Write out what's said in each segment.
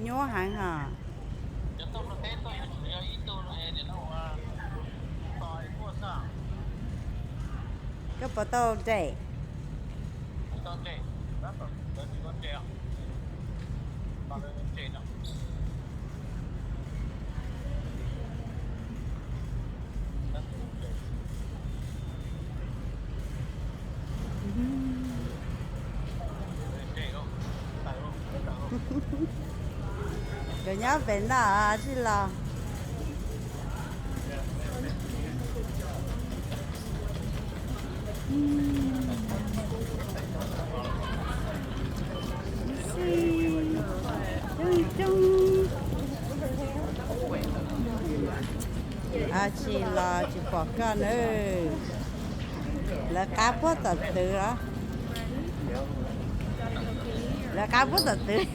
Nyuaj heev os. Koj puas tau nres? Cov nyob pem no tsis los. Tsis los tsis pom koj na. Lawv qab puag tom twg los? Lawv qab puag tom twg?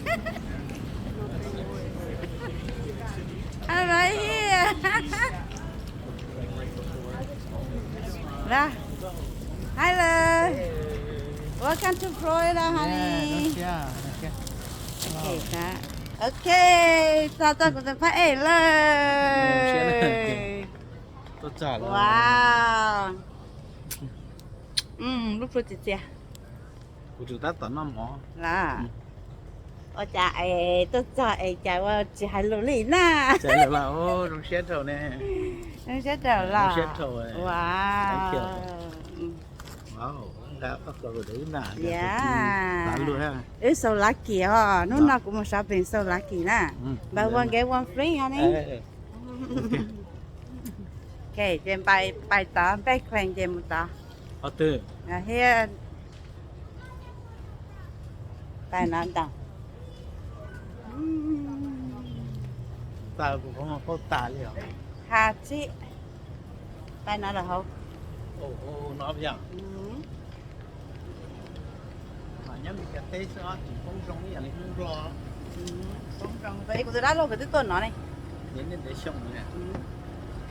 Right here. Hello. Welcome to Florida, honey. Okay, txog txog kuv tus phab ej lawm. Wow. Lub plhu txias txias. Kuv tsum tab tom noj mov. Los, ua cas es tuaj txog es cas ua tsis hais lus li na? Zoo siab rau ne. Zoo siab rau los. Ua, wb so lucky os, hnub no kuv mus shopping so lucky na. Buy one get one free os ne. Ok, ces pais tod, npej khees ces mus tod. Thiab pais no ntag. Has txib, pais no lawm hauv. Nyob Meskas teb xwb tsis poob zoo ib yam li Hmoob Nplog. Poob zoo, kuv tus dab laug nkawd twb tuaj no ne. Tus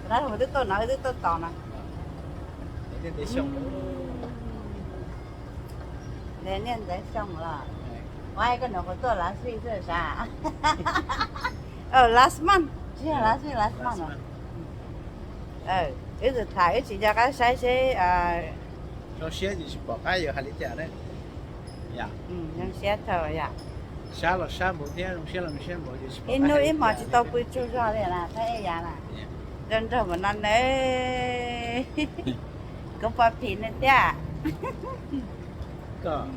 dab laug nkawd twb tuaj no, wb twb tuaj tos no. Niaj ntev xyoo los. Ua koj nov qhuav tuaj last week xwb sav? Last month, tsis yog last week, last month. Wb tus tham wb tsis nco qab saib seb. Zoo siab ces tsis pom qab yuav hais li cas na. Zoo siab thaum yom. Sab los sab npaum thiab zoo siab los zoo siab npaum ces tsis pom qab. Ib hnub ib hmos tsis tau pw tsaug zog li na, thaj eb yav na. Nrog nrog npaum no ne. Kuv puas phim nej thiab? Koj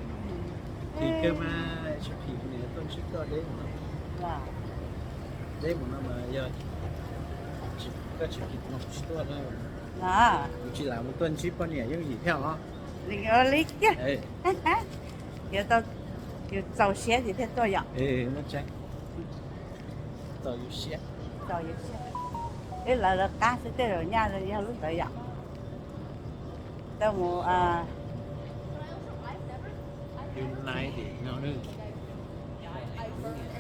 phim kawg mas, tsis phim niam tuaj ntsib koj deb mus no. Deb mus no mas yog koj tsis phim no kuv tsis tuaj na. Kuv tsis lam mus tuaj ntsib poj niam yooj yim thiab os. Li kiag. Yuav txaus siab ces thiaj tuaj yom. Txaus yus siab. Wb lawv lawv qab xwb, tej zaum nyaj yog lub ntawd yom. Tau mus.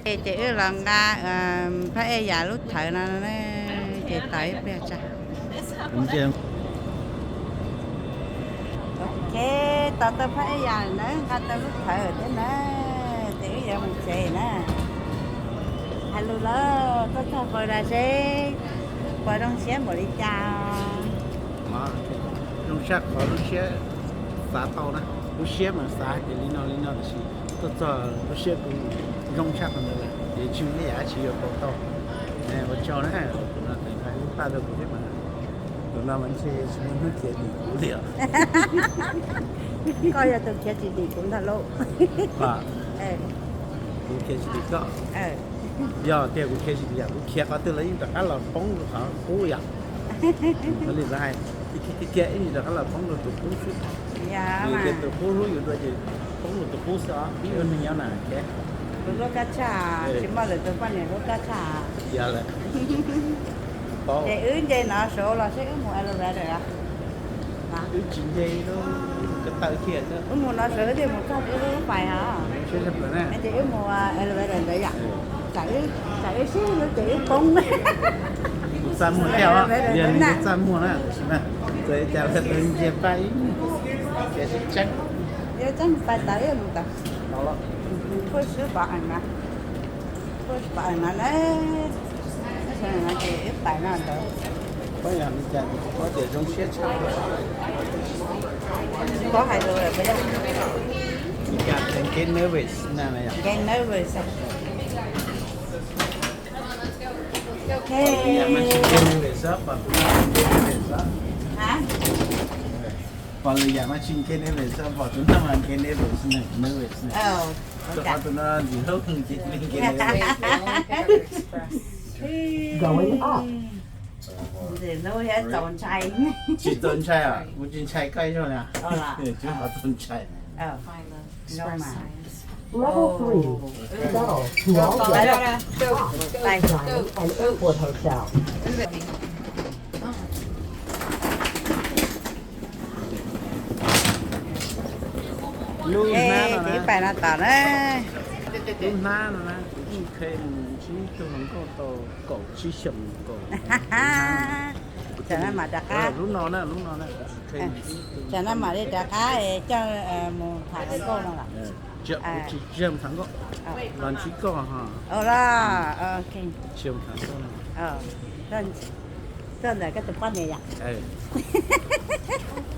Ces wb los nqa phab ej yam lub thawv no, ces tos ib pliag tso. Ok, tos tau phab ej yam na, nqa tau lub thawv thiab na, ces wb yuav mus tsev na. Hais lus lawm, tuaj txog Florida seb puas zoo siab npaum li cas. Zoo tshaj qhov lub siab xav tau na, lub siab mas xav hais tias li no li no tiam sis tuaj txog lub siab kuv zoo tshaj qhov ntawd lawm ces tsis muaj ib yam dab tsi yuav tau tau. Ua tsaug na, tus no tseem hais lub paj rau kuv thiab mas, tus no mas ntshe tsis muaj hnub khiav dim kuv li os. Koj yog tus khiav tsis dim kuv ntag lauj. Kuv khiav tsis dim koj. Yog tias kuv khiav tsis dim yam, kuv khiav qhov twg los yeej rov qab los poob rau qhov qub yom. Li lawv hais, khiav khiav ib ntsis rov qab los poob rau tus qub xwb. Vim tias tus qub hlub yus dua ces poob rau tus qub xwb os, ib ua neeg nyob na khiav. Tus hlub kab tshaj, tsis muaj lwm tus poj niam hlub koj tshaj. Yog lawm. Ces wb nce no saud los seb wb mus elevator. Wb tsis nce, ko taw kiag. Wb mus no sawv wb thiaj mus txog wb lub fais os. Ces wb mus elevator ntawd yom. Tsam wb sib hlub ces wb poob. Kuv txaj muag thiab os, yog li kuv txaj muag na, tab sis mas txawm li cas los tus nce paj ib, ces tsis tseeb. Yog tseeb pais tawv mus tawm. Phuaj swb pov ees na. Pais no na, no ces wb pais no ntawd. Paub yog li cas tsis paub tias zoo siab tshaj. Paub hais lus lawm puas yog? Li cas get nervous na, get nervous. Pom lwm yam mas tsis get nervous, pom tus no mas get nervous, nervous. Tus no ntxim hlub, ntxim get nervous. Going up. Tsis txaus ntshai os, kuv tsis ntshai koj ib zaug li. Tsis pom txaus ntshai. Level three, shuttle to Las Vegas, Diamond and Airport Hotel. Lub hnab no na, lub hnab no na, kuv tsis kheev mus ntsib tus hluas nkauj tau kaum tsib xyoos kaum. Lub no na, lub no na, tsam no mam li rov qab coj mus tham hluas nkauj no los? Tsis yog mus tham nkauj, los ntsib koj ho. Tsis yog mus tham nkauj no. Tuaj ntawm koj tus poj niam yom?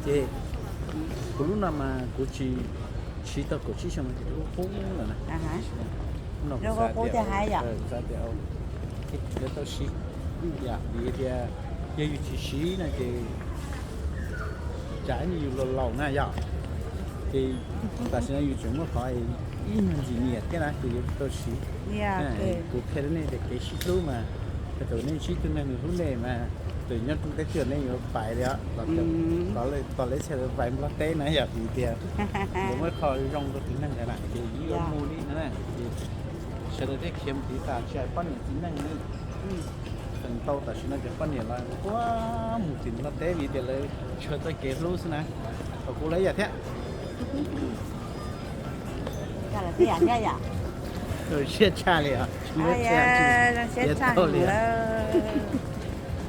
Ces kuv lub no mas kuv tsis, siv tau kaum tsib xyoo no ces lub qub lawm na. Lub qub qub thiaj hais yom? Kuv xav tias lawv tau siv, yam vim tias yog yus tsis siv no ces tsam ib ntsis yus laus laus na yom, ces tam sim no yus tseem muaj qhov ib nyuag ntxim nyiam thiab na ces yuav tau siv. Kuv qhia rau nej tias kev sib hlub mas, thaum nej ntsib tus neeg nws hlub nej mas, thaum nyob rau teb chaws nej yuav pais li os, los tos lawv txhia lawv pais Nplog teb na yom, vim tias yuav muaj qho zoo rau tus neeg ntawd na ces yeej yuav mus li no na. Ces sawv daws thiaj khiav mus tiv tas tsis hais poj niam txiv neej li. Feem ntau tam sim no cov poj niam los quaj mus tim Nplog teb vim tias lawv tshuav txoj kev hlub xwb na. Thaum kuv lawv yam thiab. Siab tshaj li os.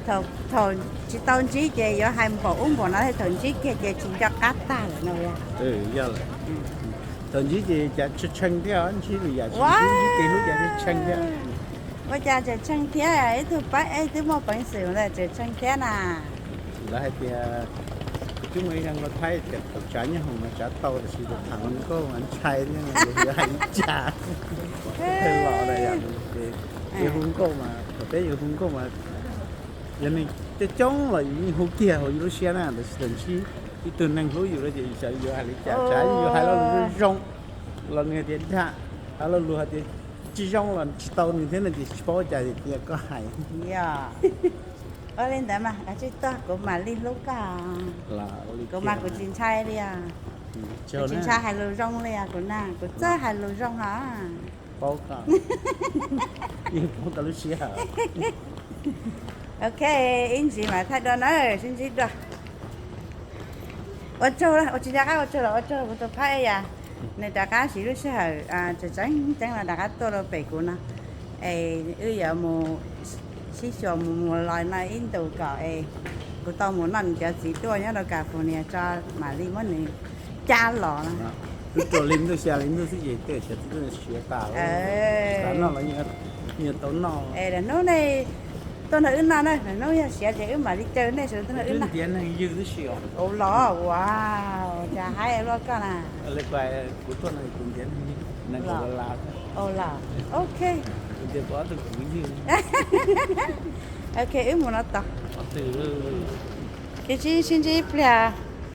Thaum tsis tau ntsib ces yuav hais npaum ub npaum no, thaum ntsib kiag ces tsis nco qab tag lawm no. Yog lawm. Thaum ntsib ces cas tshee tshee thiab, ntsib lwm yam tsis ntsib, ntsib kev hlub cas tshee thiab. Ua cas tseem tshee thiab, ib tug pab ej twb muaj peev xwm ntawd tseem tshee thiab na. Lawv hais tias, kuv twb muaj ib zaj nkauj Thaib tias thaum tsav nyob hoom mas tsav tau tab sis thaum tham hluas nkauj mas ntshai thiab, yuav hais li cas. Los ces yuav hu nkauj mas, thaum peb yuav hu nkauj mas, yog nws coob coob los yus yeej hu kiag hauv yus lub siab na, tab sis thaum ntsib ib tug neeg hlub yus lawm ces xyov yuav hais li cas, tsav yuav hais lo lus zoo los nws hais tias dag, hais lo lus hais tias tsis zoo los tsis tau nws thiab no ces tsis paub cas ces tias koj hais. Yog, ua li ntawd mas kav tsij tuaj kuv mam li hlub koj. Kuv mas kuv tsis ntshai li os. Kuv tsis ntshai hais lus zoo li os, kuv na kuv txawj hais lus zoo hos. Paub koj, yeej paub koj lub siab. Ok, ib ntsis mam thaij dua na, sib ntsib dua. Ua tsaug, ua tsis nco qab ua tsaug los ua tsaug kuv tus phab ej yam, nws rov qab siv lub sij hawm tseem tseeb tseeb los rov qab tuaj rau pem kuv no, es wb yuav mus sib xyuas mus mus los no ib ntus kom es kuv tau mus noj nws cov txiv tuaj nyob rau California tso mam li muab nws cab los. Twb tuaj li ntuj xya li ntuj xwb ces tej xyov twb siav tas, tas noj los yeej tau noj. Es hnub nej tuaj nrog wb noj na, hnub yog siav ces wb mam li caw nej sawv daws tuaj nrog wb noj. Ntiav neeg ywg tib si os. Ua los, ua cas haib luaj koj na. Kuv tuaj no kuv ntiav neeg ywg, neeg los. Ua los, ok. Kuv ntiav kuv ob tug kwv ywg. Ok, wb mus no tos. Ces sib ntsib ib pliag.